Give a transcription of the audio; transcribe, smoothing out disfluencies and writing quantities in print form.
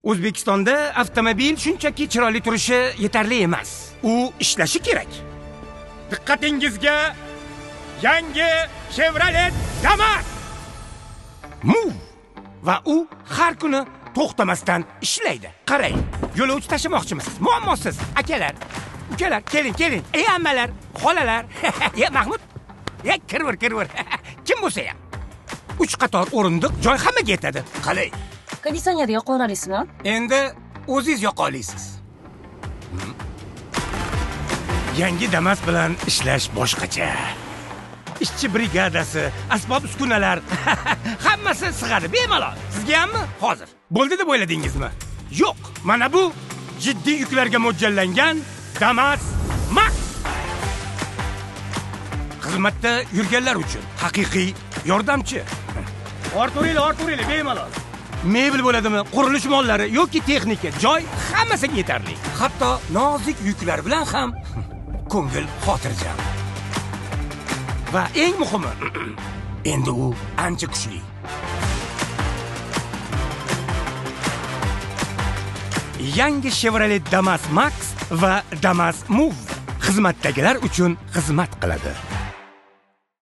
O'zbekistonda avtomobil shunchaki chiroyli turishi yetarli emas. U ishlashi kerak. Diqqatingizga yangi Chevrolet Damas Move va u har kuni to'xtamasdan ishlaydi. Qarang, yo'lovchi tashimoqchimisiz? Muammosiz, akalar, ukalar, keling, keling. Ey ammalar, xolalar. Ya Mahmud, ya kirvir, kirvir. Kim bo'lsa ham. 3 qator o'rindiq, joy hammaga yetadi. Qalay? Konditsioner yoqa olasizmi? Endi o'zingiz yoqa olasiz. Yangi Damas bilan ishlash boshqacha. Ishchi brigadasi, asbob-uskunalar hammasi sig'adi bemalol. Sizga hammi? Hozir. Bo'ldi deb o'yladingizmi? Yo'q. Mana bu jiddiy yuklarga mo'ljallangan Damas Max. Xizmatda yurganlar uchun haqiqiy yordamchi. Orturinglar, orturinglar bemalol. Mebel bo'ladimi, qurilish mollari yoki texnika, joy hammasiga yetarli. Hatto nozik yuklar bilan ham ko'ngil xotirjam. Va eng muhimi, endi u ancha kuchli. Yangi Chevrolet Damas Max va Damas Move xizmatdagilar uchun xizmat qiladi.